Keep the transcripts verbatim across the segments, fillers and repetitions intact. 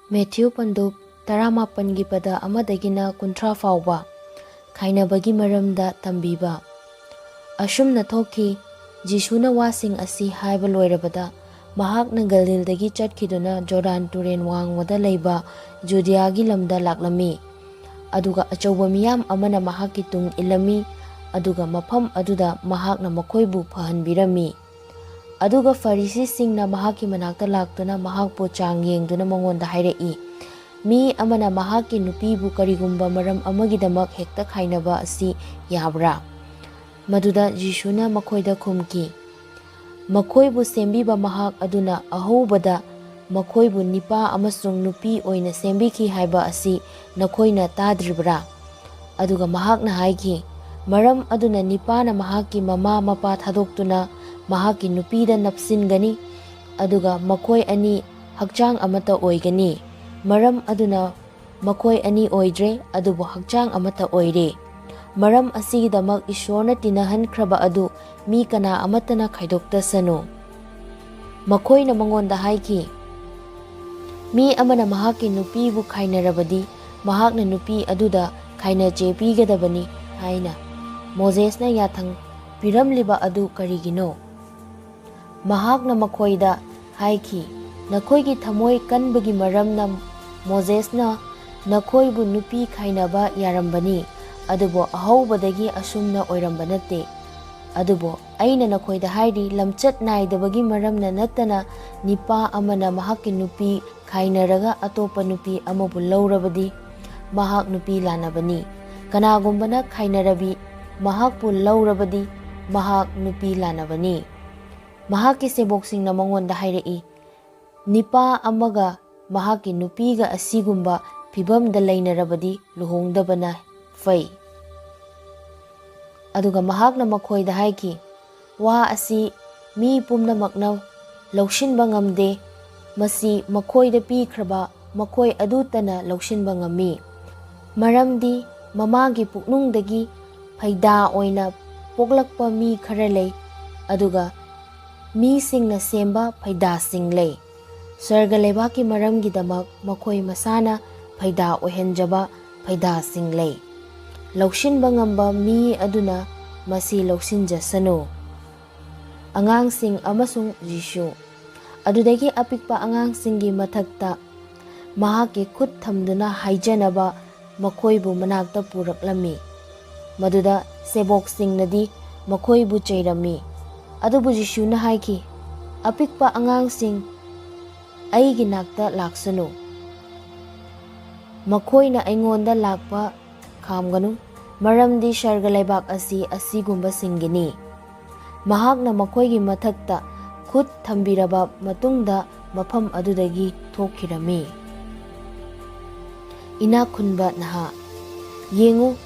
Matthew ꯄꯟꯗꯨꯞ ꯇꯔꯥꯃꯥꯄꯟꯒꯤ ꯄꯗ ꯑꯃꯗꯒꯤꯅ ꯀꯨꯟꯊ꯭ꯔꯥ ꯐꯥꯎꯕ꯫ ꯈꯥꯏꯅꯕꯒꯤ ꯃꯔꯝꯗ ꯇꯝꯕꯤꯕ꯫ ꯑꯁꯨꯝꯅ ꯊꯣꯛꯈꯤ, ꯖꯤꯁꯨꯅ ꯋꯥꯁꯤꯡ ꯑꯁꯤ ꯍꯥꯏꯕ ꯂꯣꯏꯔꯕꯗ, ꯃꯍꯥꯛꯅ ꯒꯂꯤꯜꯗꯒꯤ ꯆꯠꯈꯤꯗꯨꯅ ꯖꯣꯔꯗꯥꯟ ꯇꯨꯔꯦꯜ ꯋꯥꯡꯃꯗ ꯂꯩꯕ ꯖꯨꯗꯤꯌꯥꯒꯤ ꯂꯝꯗ ꯂꯥꯛꯂꯝꯃꯤ꯫ ꯑꯗꯨꯒ ꯑꯆꯧꯕ ꯃꯤꯌꯥꯝ ꯑꯃꯅ ꯃꯍꯥꯛꯀꯤ ꯇꯨꯡ ꯏꯜꯂꯝꯃꯤ, ꯑꯗꯨꯒ ꯃꯐꯝ ꯑꯗꯨꯗ ꯃꯍꯥꯛꯅ ꯃꯈꯣꯏꯕꯨ ꯐꯍꯟꯕꯤꯔꯝꯃꯤ꯫ ꯑꯗꯨꯒ ꯐꯔꯤꯁꯤꯁꯤꯡꯅ ꯃꯍꯥꯛꯀꯤ ꯃꯅꯥꯛꯇ ꯂꯥꯛꯇꯨꯅ ꯃꯍꯥꯛꯄꯨ ꯆꯥꯡ ꯌꯦꯡꯗꯨꯅ ꯃꯉꯣꯟꯗ ꯍꯥꯏꯔꯛꯏ, "ꯃꯤ ꯑꯃꯅ ꯃꯍꯥꯛꯀꯤ ꯅꯨꯄꯤꯕꯨ ꯀꯔꯤꯒꯨꯝꯕ ꯃꯔꯝ ꯑꯃꯒꯤꯗꯃꯛ ꯍꯦꯛꯇ ꯈꯥꯏꯅꯕ ꯑꯁꯤ ꯌꯥꯕ꯭ꯔꯥ?" ꯃꯗꯨꯗ ꯖꯤꯁꯨꯅ ꯃꯈꯣꯏꯗ ꯈꯨꯝꯈꯤ, "ꯃꯈꯣꯏꯕꯨ ꯁꯦꯝꯕꯤꯕ ꯃꯍꯥꯛ ꯑꯗꯨꯅ ꯑꯍꯧꯕꯗ ꯃꯈꯣꯏꯕꯨ ꯅꯤꯄꯥ ꯑꯃꯁꯨꯡ ꯅꯨꯄꯤ ꯑꯣꯏꯅ ꯁꯦꯝꯕꯤꯈꯤ ꯍꯥꯏꯕ ꯑꯁꯤ ꯅꯈꯣꯏꯅ ꯇꯥꯗ꯭ꯔꯤꯕ꯭ꯔꯥ?" ꯑꯗꯨꯒ ꯃꯍꯥꯛꯅ ꯍꯥꯏꯈꯤ, "ꯃꯔꯝ ꯑꯗꯨꯅ ꯅꯤꯄꯥꯅ ꯃꯍꯥꯛꯀꯤ ꯃꯃꯥ ꯃꯄꯥ ꯊꯥꯗꯣꯛꯇꯨꯅ ꯃꯍꯥꯛꯀꯤ ꯅꯨꯄꯤꯗ ꯅꯞꯁꯤꯟꯒꯅꯤ, ꯑꯗꯨꯒ ꯃꯈꯣꯏ ꯑꯅꯤ ꯍꯛꯆꯥꯡ ꯑꯃꯠꯇ ꯑꯣꯏꯒꯅꯤ꯫ ꯃꯔꯝ ꯑꯗꯨꯅ ꯃꯈꯣꯏ ꯑꯅꯤ ꯑꯣꯏꯗ꯭ꯔꯦ, ꯑꯗꯨꯕꯨ ꯍꯛꯆꯥꯡ ꯑꯃꯠꯇ ꯑꯣꯏꯔꯦ꯫ ꯃꯔꯝ ꯑꯁꯤꯒꯤꯗꯃꯛ ꯏꯁꯣꯔꯅ ꯇꯤꯟꯅꯍꯟꯈ꯭ꯔꯕ ꯑꯗꯨ ꯃꯤ ꯀꯅꯥ ꯑꯃꯠꯇꯅ ꯈꯥꯏꯗꯣꯛꯇꯁꯅꯨ꯫" ꯃꯈꯣꯏꯅ ꯃꯉꯣꯟꯗ ꯍꯥꯏꯈꯤ, "ꯃꯤ ꯑꯃꯅ ꯃꯍꯥꯛꯀꯤ ꯅꯨꯄꯤꯕꯨ ꯈꯥꯏꯅꯔꯕꯗꯤ, ꯃꯍꯥꯛꯅ ꯅꯨꯄꯤ ꯑꯗꯨꯗ ꯈꯥꯏꯅꯆꯦ ꯄꯤꯒꯗꯕꯅꯤ ꯍꯥꯏꯅ ꯃꯣꯖꯦꯁꯅ ꯌꯥꯊꯪ ꯄꯤꯔꯝꯂꯤꯕ ꯑꯗꯨ ꯀꯔꯤꯒꯤꯅꯣ?" ꯃꯍꯥꯛꯅ ꯃꯈꯣꯏꯗ ꯍꯥꯏꯈꯤ, "ꯅꯈꯣꯏꯒꯤ ꯊꯃꯣꯏ ꯀꯟꯕꯒꯤ ꯃꯔꯝꯅ ꯃꯣꯖꯦꯁꯅ ꯅꯈꯣꯏꯕꯨ ꯅꯨꯄꯤ ꯈꯥꯏꯅꯕ ꯌꯥꯔꯝꯕꯅꯤ, ꯑꯗꯨꯕꯨ ꯑꯍꯧꯕꯗꯒꯤ ꯑꯁꯨꯝꯅ ꯑꯣꯏꯔꯝꯕ ꯅꯠꯇꯦ꯫ ꯑꯗꯨꯕꯨ ꯑꯩꯅ ꯅꯈꯣꯏꯗ ꯍꯥꯏꯔꯤ, ꯂꯝꯆꯠ ꯅꯥꯏꯗꯕꯒꯤ ꯃꯔꯝꯅ ꯅꯠꯇꯅ ꯅꯤꯄꯥ ꯑꯃꯅ ꯃꯍꯥꯛꯀꯤ ꯅꯨꯄꯤ ꯈꯥꯏꯅꯔꯒ ꯑꯇꯣꯞꯄ ꯅꯨꯄꯤ ꯑꯃꯕꯨ ꯂꯧꯔꯕꯗꯤ, ꯃꯍꯥꯛ ꯅꯨꯄꯤ ꯂꯥꯟꯅꯕꯅꯤ꯫ ꯀꯅꯥꯒꯨꯝꯕꯅ ꯈꯥꯏꯅꯔꯕꯤ ꯃꯍꯥꯛꯄꯨ ꯂꯧꯔꯕꯗꯤ, ꯃꯍꯥꯛ ꯅꯨꯄꯤ ꯂꯥꯟꯅꯕꯅꯤ꯫" ꯃꯍꯥꯛꯀꯤ ꯁꯦꯕꯣꯛꯁꯤꯡꯅ ꯃꯉꯣꯟꯗ ꯍꯥꯏꯔꯛꯏ, "ꯅꯤꯄꯥ ꯑꯃꯒ ꯃꯍꯥꯛꯀꯤ ꯅꯨꯄꯤꯒ ꯑꯁꯤꯒꯨꯝꯕ ꯐꯤꯕꯝꯗ ꯂꯩꯅꯔꯕꯗꯤ ꯂꯨꯍꯣꯡꯗꯕꯅ ꯐꯩ꯫" ꯑꯗꯨꯒ ꯃꯍꯥꯛꯅ ꯃꯈꯣꯏꯗ ꯍꯥꯏꯈꯤ, "ꯋꯥ ꯑꯁꯤ ꯃꯤ ꯄꯨꯝꯅꯃꯛꯅ ꯂꯧꯁꯤꯟꯕ ꯉꯝꯗꯦ꯫ ꯃꯁꯤ ꯃꯈꯣꯏꯗ ꯄꯤꯈ꯭ꯔꯕ ꯃꯈꯣꯏ ꯑꯗꯨꯇꯅ ꯂꯧꯁꯤꯟꯕ ꯉꯝꯃꯤ꯫ ꯃꯔꯝꯗꯤ ꯃꯃꯥꯒꯤ ꯄꯨꯛꯅꯨꯡꯗꯒꯤ ꯐꯩꯗꯥ ꯑꯣꯏꯅ ꯄꯣꯛꯂꯛꯄ ꯃꯤ ꯈꯔ ꯂꯩ, ꯑꯗꯨꯒ ꯃꯤꯁꯤꯡꯅ ꯁꯦꯝꯕ ꯐꯩꯗꯥꯁꯤꯡ ꯂꯩ꯫ ꯁꯔꯒ ꯂꯩꯕꯥꯛꯀꯤ ꯃꯔꯝꯒꯤꯗꯃꯛ ꯃꯈꯣꯏ ꯃꯁꯥꯅ ꯐꯩꯗꯥ ꯑꯣꯏꯍꯟꯖꯕ ꯐꯩꯗꯥꯁꯤꯡ ꯂꯩ꯫ ꯂꯧꯁꯤꯟꯕ ꯉꯝꯕ ꯃꯤ ꯑꯗꯨꯅ ꯃꯁꯤ ꯂꯧꯁꯤꯟꯖꯁꯅꯨ꯫ ꯑꯉꯥꯡꯁꯤꯡ ꯑꯃꯁꯨꯡ ꯖꯤꯁꯨ꯫ ꯑꯗꯨꯗꯒꯤ ꯑꯄꯤꯛꯄ ꯑꯉꯥꯡꯁꯤꯡꯒꯤ ꯃꯊꯛꯇ ꯃꯍꯥꯛꯀꯤ ꯈꯨꯠ ꯊꯝꯗꯨꯅ ꯍꯥꯏꯖꯅꯕ ꯃꯈꯣꯏꯕꯨ ꯃꯅꯥꯛꯇ ꯄꯨꯔꯛꯂꯝꯃꯤ꯫ ꯃꯗꯨꯗ ꯁꯦꯕꯣꯛꯁꯤꯡꯅꯗꯤ ꯃꯈꯣꯏꯕꯨ ꯆꯩꯔꯝꯃꯤ꯫ ꯑꯗꯨꯕꯨ ꯖꯤꯁꯨꯅ ꯍꯥꯏꯈꯤ, "ꯑꯄꯤꯛꯄ ꯑꯉꯥꯡꯁꯤꯡ, ꯑꯩꯒꯤ ꯅꯥꯛꯇ ꯂꯥꯛꯁꯅꯨ꯫ ꯃꯈꯣꯏꯅ ꯑꯩꯉꯣꯟꯗ ꯂꯥꯛꯄ ꯈꯥꯝꯒꯅꯨ, ꯃꯔꯝꯗꯤ ꯁꯔꯒ ꯂꯩꯕꯥꯛ ꯑꯁꯤ ꯑꯁꯤꯒꯨꯝꯕꯁꯤꯡꯒꯤꯅꯤ"꯫ ꯃꯍꯥꯛꯅ ꯃꯈꯣꯏꯒꯤ ꯃꯊꯛꯇ ꯈꯨꯠ ꯊꯝꯕꯤꯔꯕ ꯃꯇꯨꯡꯗ ꯃꯐꯝ ꯑꯗꯨꯗꯒꯤ ꯊꯣꯛꯈꯤꯔꯝꯃꯤ꯫ ꯏꯅꯥꯛ ꯈꯨꯟꯕ ꯅꯍꯥ꯫ ꯌꯦꯡꯉꯨ,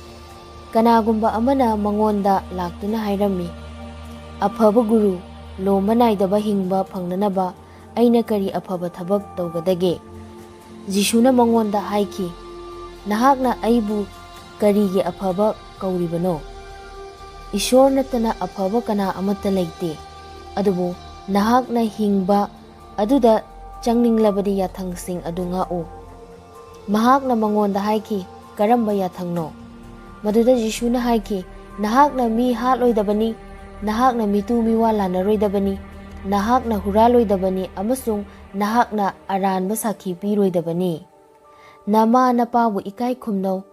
ꯀꯅꯥꯒꯨꯝꯕ ꯑꯃꯅ ꯃꯉꯣꯟꯗ ꯂꯥꯛꯇꯨꯅ ꯍꯥꯏꯔꯝꯃꯤ, "ꯑꯐꯕ ꯒꯨꯔꯨ, ꯂꯣꯝꯕ ꯅꯥꯏꯗꯕ ꯍꯤꯡꯕ ꯐꯪꯅꯅꯕ ꯑꯩꯅ ꯀꯔꯤ ꯑꯐꯕ ꯊꯕꯛ ꯇꯧꯒꯗꯒꯦ?" ꯖꯤꯁꯨꯅ ꯃꯉꯣꯟꯗ ꯍꯥꯏꯈꯤ, "ꯅꯍꯥꯛꯅ ꯑꯩꯕꯨ ꯀꯔꯤꯒꯤ ꯑꯐꯕ ꯀꯧꯔꯤꯕꯅꯣ? ꯏꯁꯣꯔ ꯅꯠꯇꯅ ꯑꯐꯕ ꯀꯅꯥ ꯑꯃꯠꯇ ꯂꯩꯇꯦ꯫ ꯑꯗꯨꯕꯨ ꯅꯍꯥꯛꯅ ꯍꯤꯡꯕ ꯑꯗꯨꯗ ꯆꯪꯅꯤꯡꯂꯕꯗꯤ ꯌꯥꯊꯪꯁꯤꯡ ꯑꯗꯨ ꯉꯥꯛꯎ"꯫ ꯃꯍꯥꯛꯅ ꯃꯉꯣꯟꯗ ꯍꯥꯏꯈꯤ, "ꯀꯔꯝꯕ ꯌꯥꯊꯪꯅꯣ?" ꯃꯗꯨꯗ ꯖꯤꯁꯨꯅ ꯍꯥꯏꯈꯤ, "ꯅꯍꯥꯛꯅ ꯃꯤ ꯍꯥꯠꯂꯣꯏꯗꯕꯅꯤ, ꯅꯍꯥꯛꯅ ꯃꯤꯇꯨ ꯃꯤꯋꯥ ꯂꯥꯟꯅꯔꯣꯏꯗꯕꯅꯤ, ꯅꯍꯥꯛꯅ ꯍꯨꯔꯥꯜꯂꯣꯏꯗꯕꯅꯤ ꯑꯃꯁꯨꯡ ꯅꯍꯥꯛꯅ ꯑꯔꯥꯟꯕ ꯁꯥꯈꯤ ꯄꯤꯔꯣꯏꯗꯕꯅꯤ꯫ ꯅꯃꯥ ꯅꯄꯥꯕꯨ ꯏꯀꯥꯏ ꯈꯨꯝꯅꯧ,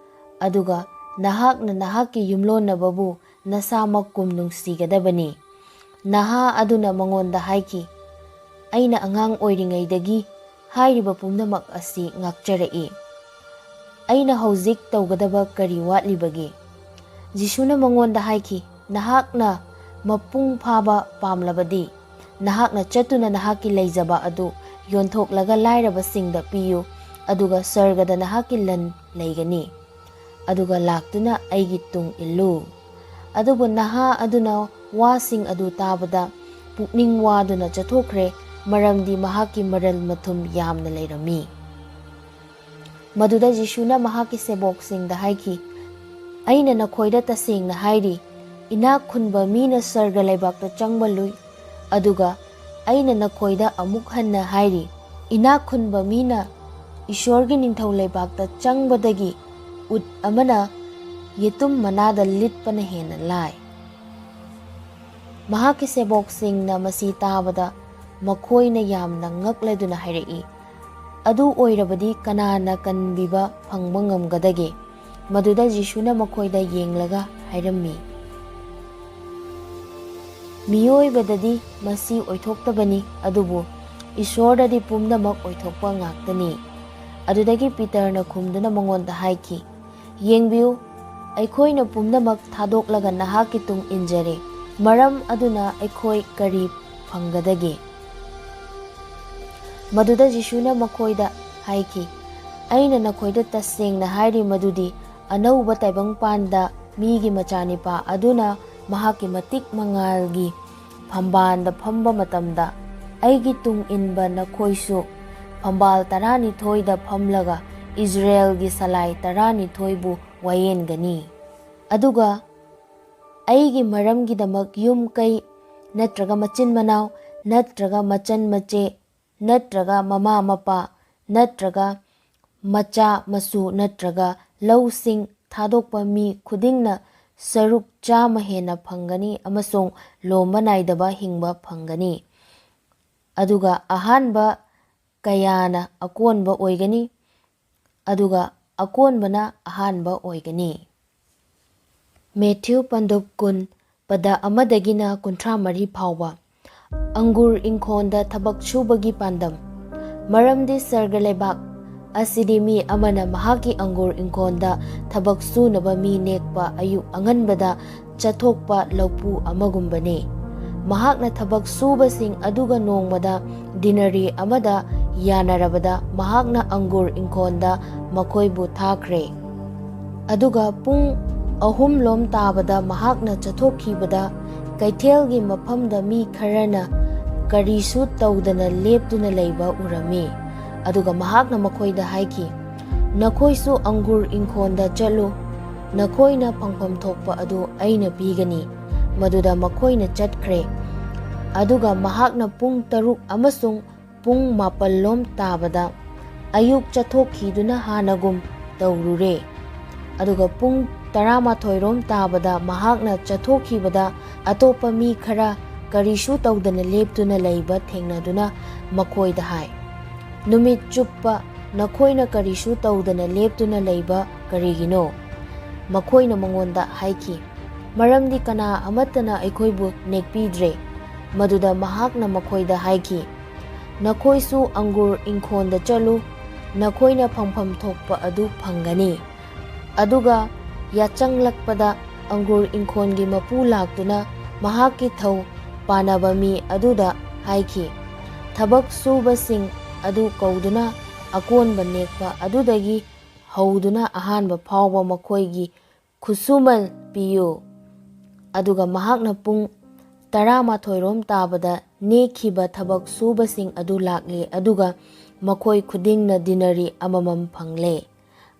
ꯑꯗꯨꯒ ꯅꯍꯥꯛꯅ ꯅꯍꯥꯛꯀꯤ ꯌꯨꯝꯂꯣꯟꯅꯕꯕꯨ ꯅꯁꯥꯃꯛꯀꯨꯝ ꯅꯨꯡꯁꯤꯒꯗꯕꯅꯤ"꯫ ꯅꯍꯥ ꯑꯗꯨꯅ ꯃꯉꯣꯟꯗ ꯍꯥꯏꯈꯤ, "ꯑꯩꯅ ꯑꯉꯥꯡ ꯑꯣꯏꯔꯤꯉꯩꯗꯒꯤ ꯍꯥꯏꯔꯤꯕ ꯄꯨꯝꯅꯃꯛ ꯑꯁꯤ ꯉꯥꯛꯆꯔꯛꯏ꯫ ꯑꯩꯅ ꯍꯧꯖꯤꯛ ꯇꯧꯒꯗꯕ ꯀꯔꯤ ꯋꯥꯠꯂꯤꯕꯒꯦ?" ꯖꯤꯁꯨꯅ ꯃꯉꯣꯟꯗ ꯍꯥꯏꯈꯤ, "ꯅꯍꯥꯛꯅ ꯃꯄꯨꯡ ꯐꯥꯕ ꯄꯥꯝꯂꯕꯗꯤ, ꯅꯍꯥꯛꯅ ꯆꯠꯇꯨꯅ ꯅꯍꯥꯛꯀꯤ ꯂꯩꯖꯕ ꯑꯗꯨ ꯌꯣꯟꯊꯣꯛꯂꯒ ꯂꯥꯏꯔꯕꯁꯤꯡꯗ ꯄꯤꯌꯨ, ꯑꯗꯨꯒ ꯁꯔꯒꯗ ꯅꯍꯥꯛꯀꯤ ꯂꯟ ꯂꯩꯒꯅꯤ꯫ ꯑꯗꯨꯒ ꯂꯥꯛꯇꯨꯅ ꯑꯩꯒꯤ ꯇꯨꯡ ꯏꯜꯂꯨ"꯫ ꯑꯗꯨꯕꯨ ꯅꯍꯥ ꯑꯗꯨꯅ ꯋꯥꯁꯤꯡ ꯑꯗꯨ ꯇꯥꯕꯗ ꯄꯨꯛꯅꯤꯡ ꯋꯥꯗꯨꯅ ꯆꯠꯊꯣꯛꯈ꯭ꯔꯦ, ꯃꯔꯝꯗꯤ ꯃꯍꯥꯛꯀꯤ ꯃꯔꯜ ꯃꯊꯨꯝ ꯌꯥꯝꯅ ꯂꯩꯔꯝꯃꯤ꯫ ꯃꯗꯨꯗ ꯖꯤꯁꯨꯅ ꯃꯍꯥꯛꯀꯤ ꯁꯦꯕꯣꯛꯁꯤꯡꯗ ꯍꯥꯏꯈꯤ, "ꯑꯩꯅ ꯅꯈꯣꯏꯗ ꯇꯁꯦꯡꯅ ꯍꯥꯏꯔꯤ, ꯏꯅꯥꯛ ꯈꯨꯟꯕ ꯃꯤꯅ ꯁꯔꯒ ꯂꯩꯕꯥꯛꯇ ꯆꯪꯕ ꯂꯨꯏ꯫ ꯑꯗꯨꯒ ꯑꯩꯅ ꯅꯈꯣꯏꯗ ꯑꯃꯨꯛ ꯍꯟꯅ ꯍꯥꯏꯔꯤ, ꯏꯅꯥꯛ ꯈꯨꯟꯕ ꯃꯤꯅ ꯏꯁꯣꯔꯒꯤ ꯅꯤꯡꯊꯧ ꯂꯩꯕꯥꯛꯇ ꯆꯪꯕꯗꯒꯤ ꯎꯠ ꯑꯃꯅ ꯌꯦꯇꯨꯝ ꯃꯅꯥꯗ ꯂꯤꯠꯄꯅ ꯍꯦꯟꯅ ꯂꯥꯏ꯫ ꯃꯍꯥꯛꯀꯤ ꯁꯦꯕꯣꯛꯁꯤꯡꯅ ꯃꯁꯤ ꯇꯥꯕꯗ ꯃꯈꯣꯏꯅ ꯌꯥꯝꯅ ꯉꯛꯂꯗꯨꯅ ꯍꯥꯏꯔꯛꯏ, "ꯑꯗꯨ ꯑꯣꯏꯔꯕꯗꯤ ꯀꯅꯥꯅ ꯀꯟꯕꯤꯕ ꯐꯪꯕ ꯉꯝꯒꯗꯒꯦ?" ꯃꯗꯨꯗ ꯖꯤꯁꯨꯅ ꯃꯈꯣꯏꯗ ꯌꯦꯡꯂꯒ ꯍꯥꯏꯔꯝꯃꯤ, "ꯃꯤꯑꯣꯏꯕꯗꯗꯤ ꯃꯁꯤ ꯑꯣꯏꯊꯣꯛꯇꯕꯅꯤ, ꯑꯗꯨꯕꯨ ꯏꯁꯣꯔꯗꯗꯤ ꯄꯨꯝꯅꯃꯛ ꯑꯣꯏꯊꯣꯛꯄ ꯉꯥꯛꯇꯅꯤ꯫" ꯑꯗꯨꯗꯒꯤ ꯄꯤꯇꯔꯅ ꯈꯨꯝꯗꯨꯅ ꯃꯉꯣꯟꯗ ꯍꯥꯏꯈꯤ, "ꯌꯦꯡꯕꯤꯌꯨ, ꯑꯩꯈꯣꯏꯅ ꯄꯨꯝꯅꯃꯛ ꯊꯥꯗꯣꯛꯂꯒ ꯅꯍꯥꯛꯀꯤ ꯇꯨꯡ ꯏꯟꯖꯔꯦ꯫ ꯃꯔꯝ ꯑꯗꯨꯅ ꯑꯩꯈꯣꯏ ꯀꯔꯤ ꯐꯪꯒꯗꯒꯦ?" ꯃꯗꯨꯗ ꯖꯤꯁꯨꯅ ꯃꯈꯣꯏꯗ ꯍꯥꯏꯈꯤ, "ꯑꯩꯅ ꯅꯈꯣꯏꯗ ꯇꯁꯦꯡꯅ ꯍꯥꯏꯔꯤ ꯃꯗꯨꯗꯤ, ꯑꯅꯧꯕ ꯇꯥꯏꯕꯪꯄꯥꯟꯗ ꯃꯤꯒꯤ ꯃꯆꯥꯅꯤꯄꯥ ꯑꯗꯨꯅ ꯃꯍꯥꯛꯀꯤ ꯃꯇꯤꯛ ꯃꯉꯥꯜꯒꯤ ꯐꯝꯕꯥꯜꯗ ꯐꯝꯕ ꯃꯇꯝꯗ, ꯑꯩꯒꯤ ꯇꯨꯡ ꯏꯟꯕ ꯅꯈꯣꯏꯁꯨ ꯐꯝꯕꯥꯜ ꯇꯔꯥꯅꯤꯊꯣꯏꯗ ꯐꯝꯂꯒ ꯏꯖꯔꯦꯜꯒꯤ ꯁꯂꯥꯏ ꯇꯔꯥꯅꯤꯊꯣꯏꯕꯨ ꯋꯥꯌꯦꯟꯒꯅꯤ꯫ ꯑꯗꯨꯒ ꯑꯩꯒꯤ ꯃꯔꯝꯒꯤꯗꯃꯛ ꯌꯨꯝ ꯀꯩ ꯅꯠꯇ꯭ꯔꯒ ꯃꯆꯤꯟ ꯃꯅꯥꯎ ꯅꯠꯇ꯭ꯔꯒ ꯃꯆꯟ ꯃꯆꯦ ꯅꯠꯇ꯭ꯔꯒ ꯃꯃꯥ ꯃꯄꯥ ꯅꯠꯇ꯭ꯔꯒ ꯃꯆꯥ ꯃꯁꯨ ꯅꯠꯇ꯭ꯔꯒ ꯂꯧꯁꯤꯡ ꯊꯥꯗꯣꯛꯄ ꯃꯤ ꯈꯨꯗꯤꯡꯅ ꯁꯔꯨꯛ ꯆꯥꯝꯃ ꯍꯦꯟꯅ ꯐꯪꯒꯅꯤ ꯑꯃꯁꯨꯡ ꯂꯣꯝꯕ ꯅꯥꯏꯗꯕ ꯍꯤꯡꯕ ꯐꯪꯒꯅꯤ꯫ ꯑꯗꯨꯒ ꯑꯍꯥꯟꯕ ꯀꯌꯥꯅ ꯑꯀꯣꯟꯕ ꯑꯣꯏꯒꯅꯤ, ꯑꯗꯨꯒ ꯑꯀꯣꯟꯕꯅ ꯑꯍꯥꯟꯕ ꯑꯣꯏꯒꯅꯤ꯫" ꯃꯦꯊ꯭ꯌꯨ ꯄꯟꯗꯨꯞ ꯀꯨꯟ, ꯄꯗ ꯑꯃꯗꯒꯤꯅ ꯀꯨꯟꯊ꯭ꯔꯥ ꯃꯔꯤ ꯐꯥꯎꯕ꯫ ꯑꯪꯒꯨꯔ ꯏꯪꯈꯣꯜꯗ ꯊꯕꯛ ꯁꯨꯕꯒꯤ ꯄꯥꯟꯗꯝ꯫ ꯃꯔꯝꯗꯤ ꯁꯔꯒ ꯂꯩꯕꯥꯛ ꯑꯁꯤꯗꯤ ꯃꯤ ꯑꯃꯅ ꯃꯍꯥꯛꯀꯤ ꯑꯪꯒꯨꯔ ꯏꯪꯈꯣꯜꯗ ꯊꯕꯛ ꯁꯨꯅꯕ ꯃꯤ ꯅꯦꯛꯄ ꯑꯌꯨꯛ ꯑꯉꯟꯕꯗ ꯆꯠꯊꯣꯛꯄ ꯂꯧꯄꯨ ꯑꯃꯒꯨꯝꯕꯅꯤ꯫ ꯃꯍꯥꯛꯅ ꯊꯕꯛ ꯁꯨꯕꯁꯤꯡ ꯑꯗꯨꯒ ꯅꯣꯡꯃꯗ ꯗꯤꯅꯥꯔꯤ ꯑꯃꯗ ꯌꯥꯅꯔꯕꯗ ꯃꯍꯥꯛꯅ ꯑꯪꯒꯨꯔ ꯏꯪꯈꯣꯜꯗ ꯃꯈꯣꯏꯕꯨ ꯊꯥꯈ꯭ꯔꯦ꯫ ꯑꯗꯨꯒ ꯄꯨꯡ ꯑꯍꯨꯝ ꯂꯣꯝ ꯇꯥꯕꯗ ꯃꯍꯥꯛꯅ ꯆꯠꯊꯣꯛꯈꯤꯕꯗ ꯀꯩꯊꯦꯜꯒꯤ ꯃꯐꯝꯗ ꯃꯤ ꯈꯔꯅ ꯀꯔꯤꯁꯨ ꯇꯧꯗꯅ ꯂꯦꯞꯇꯨꯅ ꯂꯩꯕ ꯎꯔꯝꯃꯤ꯫ ꯑꯗꯨꯒ ꯃꯍꯥꯛꯅ ꯃꯈꯣꯏꯗ ꯍꯥꯏꯈꯤ, "ꯅꯈꯣꯏꯁꯨ ꯑꯪꯒꯨꯔ ꯏꯪꯈꯣꯜꯗ ꯆꯠꯂꯨ, ꯅꯈꯣꯏꯅ ꯐꯪꯐꯝ ꯊꯣꯛꯄ ꯑꯗꯨ ꯑꯩꯅ ꯄꯤꯒꯅꯤ꯫" ꯃꯗꯨꯗ ꯃꯈꯣꯏꯅ ꯆꯠꯈ꯭ꯔꯦ꯫ ꯑꯗꯨꯒ ꯃꯍꯥꯛꯅ ꯄꯨꯡ ꯇꯔꯨꯛ ꯑꯃꯁꯨꯡ ꯄꯨꯡ ꯃꯥꯄꯜꯂꯣꯝ ꯇꯥꯕꯗ ꯑꯌꯨꯛ ꯆꯠꯊꯣꯛꯈꯤꯗꯨꯅ ꯍꯥꯟꯅꯒꯨꯝ ꯇꯧꯔꯨꯔꯦ꯫ ꯑꯗꯨꯒ ꯄꯨꯡ ꯇꯔꯥꯃꯥꯊꯣꯏꯔꯣꯝ ꯇꯥꯕꯗ ꯃꯍꯥꯛꯅ ꯆꯠꯊꯣꯛꯈꯤꯕꯗ ꯑꯇꯣꯞꯄ ꯃꯤ ꯈꯔ ꯀꯔꯤꯁꯨ ꯇꯧꯗꯅ ꯂꯦꯞꯇꯨꯅ ꯂꯩꯕ ꯊꯦꯡꯅꯗꯨꯅ ꯃꯈꯣꯏꯗ ꯍꯥꯏ, "ꯅꯨꯃꯤꯠ ꯆꯨꯞꯄ ꯅꯈꯣꯏꯅ ꯀꯔꯤꯁꯨ ꯇꯧꯗꯅ ꯂꯦꯞꯇꯨꯅ ꯂꯩꯕ ꯀꯔꯤꯒꯤꯅꯣ?" ꯃꯈꯣꯏꯅ ꯃꯉꯣꯟꯗ ꯍꯥꯏꯈꯤ, "ꯃꯔꯝꯗꯤ ꯀꯅꯥ ꯑꯃꯠꯇꯅ ꯑꯩꯈꯣꯏꯕꯨ ꯅꯦꯛꯄꯤꯗ꯭ꯔꯦ꯫" ꯃꯗꯨꯗ ꯃꯍꯥꯛꯅ ꯃꯈꯣꯏꯗ ꯍꯥꯏꯈꯤ, "ꯅꯈꯣꯏꯁꯨ ꯑꯪꯒꯨꯔ ꯏꯪꯈꯣꯜꯗ ꯆꯠꯂꯨ, ꯅꯈꯣꯏꯅ ꯐꯪꯐꯝ ꯊꯣꯛꯄ ꯑꯗꯨ ꯐꯪꯒꯅꯤ꯫" ꯑꯗꯨꯒ ꯌꯥꯆꯪꯂꯛꯄꯗ ꯑꯪꯒꯨꯔ ꯏꯪꯈꯣꯜꯒꯤ ꯃꯄꯨ ꯂꯥꯛꯇꯨꯅ ꯃꯍꯥꯛꯀꯤ ꯊꯧ ꯄꯥꯟꯅꯕ ꯃꯤ ꯑꯗꯨꯗ ꯍꯥꯏꯈꯤ, "ꯊꯕꯛ ꯁꯨꯕꯁꯤꯡ ꯑꯗꯨ ꯀꯧꯗꯨꯅ ꯑꯀꯣꯟꯕ ꯅꯦꯛꯄ ꯑꯗꯨꯗꯒꯤ ꯍꯧꯗꯨꯅ ꯑꯍꯥꯟꯕ ꯐꯥꯎꯕ ꯃꯈꯣꯏꯒꯤ ꯈꯨꯠꯁꯨꯃꯟ ꯄꯤꯌꯨ꯫" ꯑꯗꯨꯒ ꯃꯍꯥꯛꯅ ꯄꯨꯡ ꯇꯔꯥꯃꯥꯊꯣꯏꯔꯣꯝ ꯇꯥꯕꯗ ꯅꯦꯛꯈꯤꯕ ꯊꯕꯛ ꯁꯨꯕꯁꯤꯡ ꯑꯗꯨ ꯂꯥꯛꯂꯦ, ꯑꯗꯨꯒ ꯃꯈꯣꯏ ꯈꯨꯗꯤꯡꯅ ꯗꯤꯅꯥꯔꯤ ꯑꯃꯃꯝ ꯐꯪꯂꯦ꯫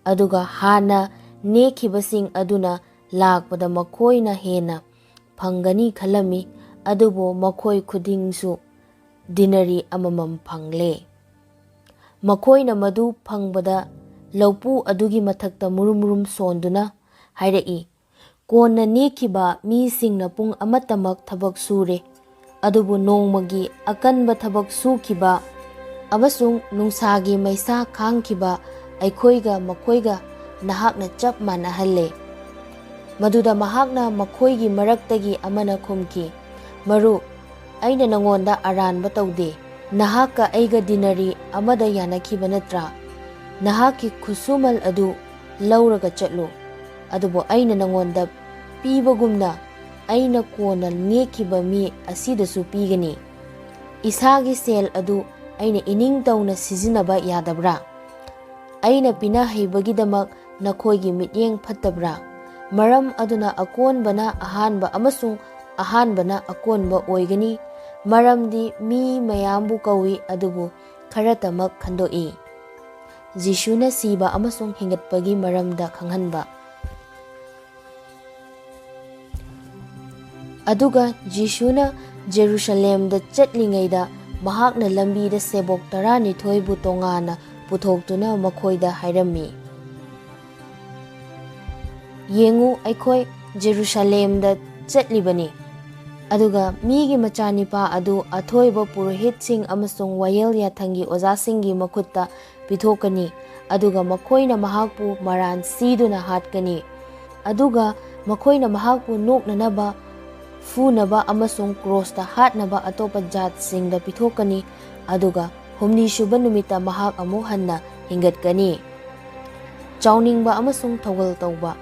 ꯑꯗꯨꯒ ꯍꯥꯟꯅ ꯅꯦꯛꯈꯤꯕꯁꯤꯡ ꯑꯗꯨꯅ ꯂꯥꯛꯄꯗ ꯃꯈꯣꯏꯅ ꯍꯦꯟꯅ ꯐꯪꯒꯅꯤ ꯈꯜꯂꯝꯃꯤ, ꯑꯗꯨꯕꯨ ꯃꯈꯣꯏ ꯈꯨꯗꯤꯡꯁꯨ ꯗꯤꯅꯥꯔꯤ ꯑꯃꯃꯝ ꯐꯪꯂꯦ꯫ ꯃꯈꯣꯏꯅ ꯃꯗꯨ ꯐꯪꯕꯗ ꯂꯧꯄꯨ ꯑꯗꯨꯒꯤ ꯃꯊꯛꯇ ꯃꯨꯔꯨꯝ ꯃꯨꯔꯨꯝ ꯁꯣꯟꯗꯨꯅ ꯍꯥꯏꯔꯛꯏ, "ꯀꯣꯟꯅ ꯅꯦꯛꯈꯤꯕ ꯃꯤꯁꯤꯡꯅ ꯄꯨꯡ ꯑꯃꯠꯇꯃꯛ ꯊꯕꯛ ꯁꯨꯔꯦ, ꯑꯗꯨꯕꯨ ꯅꯣꯡꯃꯒꯤ ꯑꯀꯟꯕ ꯊꯕꯛ ꯁꯨꯈꯤꯕ ꯑꯃꯁꯨꯡ ꯅꯨꯡꯁꯥꯒꯤ ꯃꯩꯁꯥ ꯈꯥꯡꯈꯤꯕ ꯑꯩꯈꯣꯏꯒ ꯃꯈꯣꯏꯒ ꯅꯍꯥꯛꯅ ꯆꯞ ꯃꯥꯟꯅꯍꯜꯂꯦ꯫" ꯃꯗꯨꯗ ꯃꯍꯥꯛꯅ ꯃꯈꯣꯏꯒꯤ ꯃꯔꯛꯇꯒꯤ ꯑꯃꯅ ꯈꯨꯝꯈꯤ, "ꯃꯔꯨꯞ, ꯑꯩꯅ ꯅꯉꯣꯟꯗ ꯑꯔꯥꯟꯕ ꯇꯧꯗꯦ꯫ ꯅꯍꯥꯛꯀ ꯑꯩꯒ ꯗꯤꯅꯥꯔꯤ ꯑꯃꯗ ꯌꯥꯅꯈꯤꯕ ꯅꯠꯇ꯭ꯔꯥ? ꯅꯍꯥꯛꯀꯤ ꯈꯨꯠꯁꯨꯃꯜ ꯑꯗꯨ ꯂꯧꯔꯒ ꯆꯠꯂꯨ꯫ ꯑꯗꯨꯕꯨ ꯑꯩꯅ ꯅꯉꯣꯟꯗ ꯄꯤꯕꯒꯨꯝꯅ ꯑꯩꯅ ꯀꯣꯟꯅ ꯅꯦꯛꯈꯤꯕ ꯃꯤ ꯑꯁꯤꯗꯁꯨ ꯄꯤꯒꯅꯤ꯫ ꯏꯁꯥꯒꯤ ꯁꯦꯜ ꯑꯗꯨ ꯑꯩꯅ ꯏꯅꯤꯡ ꯇꯧꯅ ꯁꯤꯖꯤꯟꯅꯕ ꯌꯥꯗꯕ꯭ꯔꯥ? ꯑꯩꯅ ꯄꯤꯅꯍꯩꯕꯒꯤꯗꯃꯛ ꯅꯈꯣꯏꯒꯤ ꯃꯤꯠꯌꯦꯡ ꯐꯠꯇꯕ꯭ꯔꯥ? ꯃꯔꯝ ꯑꯗꯨꯅ ꯑꯀꯣꯟꯕꯅ ꯑꯍꯥꯟꯕ ꯑꯃꯁꯨꯡ ꯑꯍꯥꯟꯕꯅ ꯑꯀꯣꯟꯕ ꯑꯣꯏꯒꯅꯤ, ꯃꯔꯝꯗꯤ ꯃꯤ ꯃꯌꯥꯝꯕꯨ ꯀꯧꯏ, ꯑꯗꯨꯕꯨ ꯈꯔꯇꯃꯛ ꯈꯟꯗꯣꯛꯏ꯫" ꯖꯤꯁꯨꯅ ꯁꯤꯕ ꯑꯃꯁꯨꯡ ꯍꯤꯡꯒꯠꯄꯒꯤ ꯃꯔꯝꯗ ꯈꯪꯍꯟꯕ꯫ ꯑꯗꯨꯒ ꯖꯤꯁꯨꯅ ꯖꯦꯔꯨꯁꯂꯦꯝꯗ ꯆꯠꯂꯤꯉꯩꯗ ꯃꯍꯥꯛꯅ ꯂꯝꯕꯤꯗ ꯁꯦꯕꯣꯛ ꯇꯔꯥꯅꯤꯊꯣꯏꯕꯨ ꯇꯣꯉꯥꯟꯅ ꯄꯨꯊꯣꯛꯇꯨꯅ ꯃꯈꯣꯏꯗ ꯍꯥꯏꯔꯝꯃꯤ, "ꯌꯦꯡꯉꯨ, ꯑꯩꯈꯣꯏ ꯖꯦꯔꯨꯁꯥꯂꯦꯝꯗ ꯆꯠꯂꯤꯕꯅꯤ, ꯑꯗꯨꯒ ꯃꯤꯒꯤ ꯃꯆꯥꯅꯤꯄꯥ ꯑꯗꯨ ꯑꯊꯣꯏꯕ ꯄꯨꯔꯣꯍꯤꯠꯁꯤꯡ ꯑꯃꯁꯨꯡ ꯋꯥꯌꯦꯜ ꯌꯥꯊꯪꯒꯤ ꯑꯣꯖꯥꯁꯤꯡꯒꯤ ꯃꯈꯨꯠꯇ ꯄꯤꯊꯣꯛꯀꯅꯤ, ꯑꯗꯨꯒ ꯃꯈꯣꯏꯅ ꯃꯍꯥꯛꯄꯨ ꯃꯔꯥꯟ ꯁꯤꯗꯨꯅ ꯍꯥꯠꯀꯅꯤ, ꯑꯗꯨꯒ ꯃꯈꯣꯏꯅ ꯃꯍꯥꯛꯄꯨ ꯅꯣꯛꯅꯅꯕ, ꯐꯨꯅꯕ ꯑꯃꯁꯨꯡ ꯀ꯭ꯔꯣꯁꯇ ꯍꯥꯠꯅꯕ ꯑꯇꯣꯞꯄ ꯖꯥꯠꯁꯤꯡꯗ ꯄꯤꯊꯣꯛꯀꯅꯤ, ꯑꯗꯨꯒ ꯍꯨꯝꯅꯤ ꯁꯨꯕ ꯅꯨꯃꯤꯠꯇ ꯃꯍꯥꯛ ꯑꯃꯨꯛ ꯍꯟꯅ ꯍꯤꯡꯒꯠꯀꯅꯤ"꯫ ꯆꯥꯎꯅꯤꯡꯕ ꯑꯃꯁꯨꯡ ꯊꯧꯒꯜ ꯇꯧꯕ꯫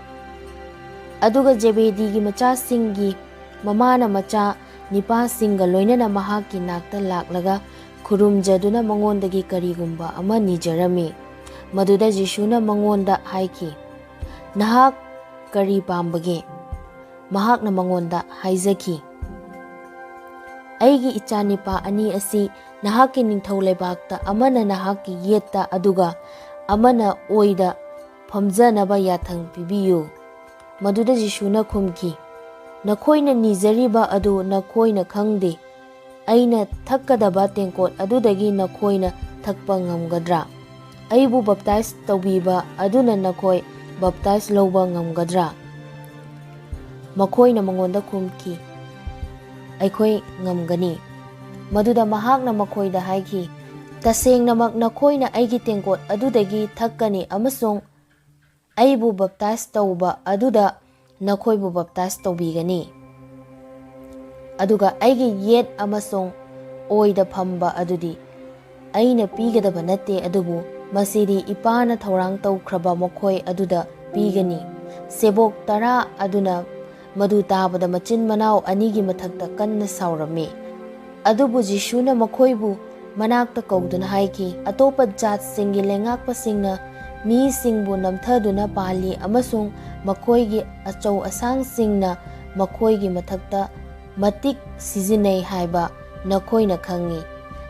ꯑꯗꯨꯒ ꯖꯦꯕꯦꯗꯤꯒꯤ ꯃꯆꯥꯁꯤꯡꯒꯤ ꯃꯃꯥꯅ ꯃꯆꯥ ꯅꯤꯄꯥꯁꯤꯡꯒ ꯂꯣꯏꯅꯅ ꯃꯍꯥꯛꯀꯤ ꯅꯥꯛꯇ ꯂꯥꯛꯂꯒ ꯈꯨꯔꯨꯝꯖꯗꯨꯅ ꯃꯉꯣꯟꯗꯒꯤ ꯀꯔꯤꯒꯨꯝꯕ ꯑꯃ ꯅꯤꯖꯔꯝꯃꯤ꯫ ꯃꯗꯨꯗ ꯖꯤꯁꯨꯅ ꯃꯉꯣꯟꯗ ꯍꯥꯏꯈꯤ, "ꯅꯍꯥꯛ ꯀꯔꯤ ꯄꯥꯝꯕꯒꯦ?" ꯃꯍꯥꯛꯅ ꯃꯉꯣꯟꯗ ꯍꯥꯏꯖꯈꯤ, "ꯑꯩꯒꯤ ꯏꯆꯥꯅꯤꯄꯥ ꯑꯅꯤ ꯑꯁꯤ ꯅꯍꯥꯛꯀꯤ ꯅꯤꯡꯊꯧ ꯂꯩꯕꯥꯛꯇ ꯑꯃꯅ ꯅꯍꯥꯛꯀꯤ ꯌꯦꯠꯇ ꯑꯗꯨꯒ ꯑꯃꯅ ꯑꯣꯏꯗ ꯐꯝꯖꯅꯕ ꯌꯥꯊꯪ ꯄꯤꯕꯤꯌꯨ"꯫ ꯃꯗꯨꯗ ꯖꯤꯁꯨꯅ ꯈꯨꯝꯈꯤ, "ꯅꯈꯣꯏꯅ ꯅꯤꯖꯔꯤꯕ ꯑꯗꯨ ꯅꯈꯣꯏꯅ ꯈꯪꯗꯦ꯫ ꯑꯩꯅ ꯊꯛꯀꯗꯕ ꯇꯦꯡꯀꯣꯠ ꯑꯗꯨꯗꯒꯤ ꯅꯈꯣꯏꯅ ꯊꯛꯄ ꯉꯝꯒꯗ꯭ꯔꯥ? ꯑꯩꯕꯨ ꯕꯞꯇꯥꯏꯖ ꯇꯧꯕꯤꯕ ꯑꯗꯨꯅ ꯅꯈꯣꯏ ꯕꯞꯇꯥꯏꯖ ꯂꯧꯕ ꯉꯝꯒꯗ꯭ꯔꯥ?" ꯃꯈꯣꯏꯅ ꯃꯉꯣꯟꯗ ꯈꯨꯝꯈꯤ, "ꯑꯩꯈꯣꯏ ꯉꯝꯒꯅꯤ"꯫ ꯃꯗꯨꯗ ꯃꯍꯥꯛꯅ ꯃꯈꯣꯏꯗ ꯍꯥꯏꯈꯤ, "ꯇꯁꯦꯡꯅꯃꯛ ꯅꯈꯣꯏꯅ ꯑꯩꯒꯤ ꯇꯦꯡꯀꯣꯠ ꯑꯗꯨꯗꯒꯤ ꯊꯛꯀꯅꯤ ꯑꯃꯁꯨꯡ ꯑꯩꯕꯨ ꯕꯞꯇꯥꯏꯖ ꯇꯧꯕ ꯑꯗꯨꯗ ꯅꯈꯣꯏꯕꯨ ꯕꯞꯇꯥꯏꯖ ꯇꯧꯕꯤꯒꯅꯤ꯫ ꯑꯗꯨꯒ ꯑꯩꯒꯤ ꯌꯦꯠ ꯑꯃꯁꯨꯡ ꯑꯣꯏꯗ ꯐꯝꯕ ꯑꯗꯨꯗꯤ ꯑꯩꯅ ꯄꯤꯒꯗꯕ ꯅꯠꯇꯦ, ꯑꯗꯨꯕꯨ ꯃꯁꯤꯗꯤ ꯏꯄꯥꯅ ꯊꯧꯔꯥꯡ ꯇꯧꯈ꯭ꯔꯕ ꯃꯈꯣꯏ ꯑꯗꯨꯗ ꯄꯤꯒꯅꯤ"꯫ ꯁꯦꯕꯣꯛ ꯇꯔꯥ ꯑꯗꯨꯅ ꯃꯗꯨ ꯇꯥꯕꯗ ꯃꯆꯤꯟ ꯃꯅꯥꯎ ꯑꯅꯤꯒꯤ ꯃꯊꯛꯇ ꯀꯟꯅ ꯁꯥꯎꯔꯝꯃꯤ꯫ ꯑꯗꯨꯕꯨ ꯖꯤꯁꯨꯅ ꯃꯈꯣꯏꯕꯨ ꯃꯅꯥꯛꯇ ꯀꯧꯗꯨꯅ ꯍꯥꯏꯈꯤ, "ꯑꯇꯣꯞꯄ ꯖꯥꯠꯁꯤꯡꯒꯤ ꯂꯩꯉꯥꯛꯄꯁꯤꯡꯅ ꯃꯤꯁꯤꯡꯕꯨ ꯅꯝꯊꯗꯨꯅ ꯄꯥꯜꯂꯤ ꯑꯃꯁꯨꯡ ꯃꯈꯣꯏꯒꯤ ꯑꯆꯧ ꯑꯁꯥꯡꯁꯤꯡꯅ ꯃꯈꯣꯏꯒꯤ ꯃꯊꯛꯇ ꯃꯇꯤꯛ ꯁꯤꯖꯤꯟꯅꯩ ꯍꯥꯏꯕ ꯅꯈꯣꯏꯅ ꯈꯪꯏ꯫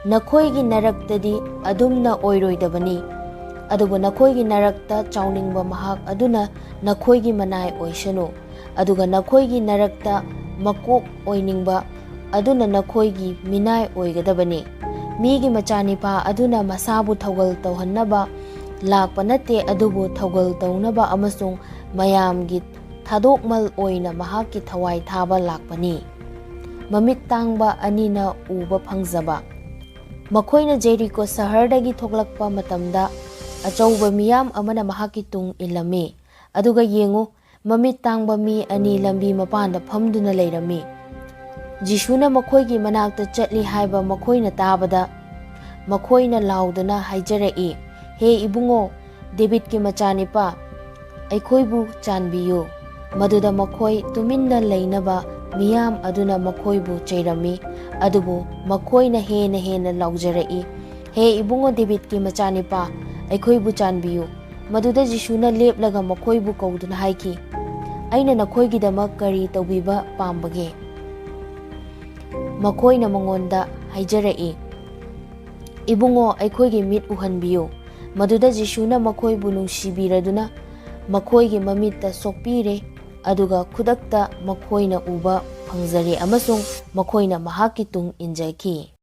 ꯅꯈꯣꯏꯒꯤ ꯅꯔꯛꯇꯗꯤ ꯑꯗꯨꯝꯅ ꯑꯣꯏꯔꯣꯏꯗꯕꯅꯤ, ꯑꯗꯨꯕꯨ ꯅꯈꯣꯏꯒꯤ ꯅꯔꯛꯇ ꯆꯥꯎꯅꯤꯡꯕ ꯃꯍꯥꯛ ꯑꯗꯨꯅ ꯅꯈꯣꯏꯒꯤ ꯃꯅꯥꯏ ꯑꯣꯏꯁꯅꯨ, ꯑꯗꯨꯒ ꯅꯈꯣꯏꯒꯤ ꯅꯔꯛꯇ ꯃꯀꯣꯛ ꯑꯣꯏꯅꯤꯡꯕ ꯑꯗꯨꯅ ꯅꯈꯣꯏꯒꯤ ꯃꯤꯅꯥꯏ ꯑꯣꯏꯒꯗꯕꯅꯤ"꯫ ꯃꯤꯒꯤ ꯃꯆꯥꯅꯤꯄꯥ ꯑꯗꯨꯅ ꯃꯁꯥꯕꯨ ꯊꯧꯒꯜ ꯇꯧꯍꯟꯅꯕ ꯂꯥꯛꯄ ꯅꯠꯇꯦ, ꯑꯗꯨꯕꯨ ꯊꯧꯒꯜ ꯇꯧꯅꯕ ꯑꯃꯁꯨꯡ ꯃꯌꯥꯝꯒꯤ ꯊꯥꯗꯣꯛꯃꯜ ꯑꯣꯏꯅ ꯃꯍꯥꯛꯀꯤ ꯊꯋꯥꯏ ꯊꯥꯕ ꯂꯥꯛꯄꯅꯤ꯫ ꯃꯃꯤꯠ ꯇꯥꯡꯕ ꯑꯅꯤꯅ ꯎꯕ ꯐꯪꯖꯕ꯫ ꯃꯈꯣꯏꯅ ꯖꯦꯔꯤꯀꯣ ꯁꯍꯔꯗꯒꯤ ꯊꯣꯛꯂꯛꯄ ꯃꯇꯝꯗ, ꯑꯆꯧꯕ ꯃꯤꯌꯥꯝ ꯑꯃꯅ ꯃꯍꯥꯛꯀꯤ ꯇꯨꯡ ꯏꯜꯂꯝꯃꯤ꯫ ꯑꯗꯨꯒ ꯌꯦꯡꯉꯨ, ꯃꯃꯤꯠ ꯇꯥꯡꯕ ꯃꯤ ꯑꯅꯤ ꯂꯝꯕꯤ ꯃꯄꯥꯟꯗ ꯐꯝꯗꯨꯅ ꯂꯩꯔꯝꯃꯤ꯫ ꯖꯤꯁꯨꯅ ꯃꯈꯣꯏꯒꯤ ꯃꯅꯥꯛꯇ ꯆꯠꯂꯤ ꯍꯥꯏꯕ ꯃꯈꯣꯏꯅ ꯇꯥꯕꯗ, ꯃꯈꯣꯏꯅ ꯂꯥꯎꯗꯨꯅ ꯍꯥꯏꯖꯔꯛꯏ, "ꯍꯦ ꯏꯕꯨꯡꯉꯣ, ꯗꯦꯕꯤꯠꯀꯤ ꯃꯆꯥꯅꯤꯄꯥ, ꯑꯩꯈꯣꯏꯕꯨ ꯆꯥꯟꯕꯤꯌꯨ!" ꯃꯗꯨꯗ ꯃꯈꯣꯏ ꯇꯨꯃꯤꯟꯅ ꯂꯩꯅꯕ ꯃꯤꯌꯥꯝ ꯑꯗꯨꯅ ꯃꯈꯣꯏꯕꯨ ꯆꯩꯔꯝꯃꯤ꯫ ꯑꯗꯨꯕꯨ ꯃꯈꯣꯏꯅ ꯍꯦꯟꯅ ꯍꯦꯟꯅ ꯂꯥꯎꯖꯔꯛꯏ, "ꯍꯦ ꯏꯕꯨꯡꯉꯣ ꯗꯦꯕꯤꯠꯀꯤ ꯃꯆꯥꯅꯤꯄꯥ, ꯑꯩꯈꯣꯏꯕꯨ ꯆꯥꯟꯕꯤꯌꯨ!" ꯃꯗꯨꯗ ꯖꯤꯁꯨꯅ ꯂꯦꯞꯂꯒ ꯃꯈꯣꯏꯕꯨ ꯀꯧꯗꯨꯅ ꯍꯥꯏꯈꯤ, "ꯑꯩꯅ ꯅꯈꯣꯏꯒꯤꯗꯃꯛ ꯀꯔꯤ ꯇꯧꯕꯤꯕ ꯄꯥꯝꯕꯒꯦ?" ꯃꯈꯣꯏꯅ ꯃꯉꯣꯟꯗ ꯍꯥꯏꯖꯔꯛꯏ, "ꯏꯕꯨꯡꯉꯣ, ꯑꯩꯈꯣꯏꯒꯤ ꯃꯤꯠ ꯎꯍꯟꯕꯤꯌꯨ!" ꯃꯗꯨꯗ ꯖꯤꯁꯨꯅ ꯃꯈꯣꯏꯕꯨ ꯅꯨꯡꯁꯤꯕꯤꯔꯗꯨꯅ ꯃꯈꯣꯏꯒꯤ ꯃꯃꯤꯠꯇ ꯁꯣꯛꯄꯤꯔꯦ, ꯑꯗꯨꯒ ꯈꯨꯗꯛꯇ ꯃꯈꯣꯏꯅ ꯎꯕ ꯐꯪꯖꯔꯦ ꯑꯃꯁꯨꯡ ꯃꯈꯣꯏꯅ ꯃꯍꯥꯛꯀꯤ ꯇꯨꯡ ꯏꯟꯖꯈꯤ꯫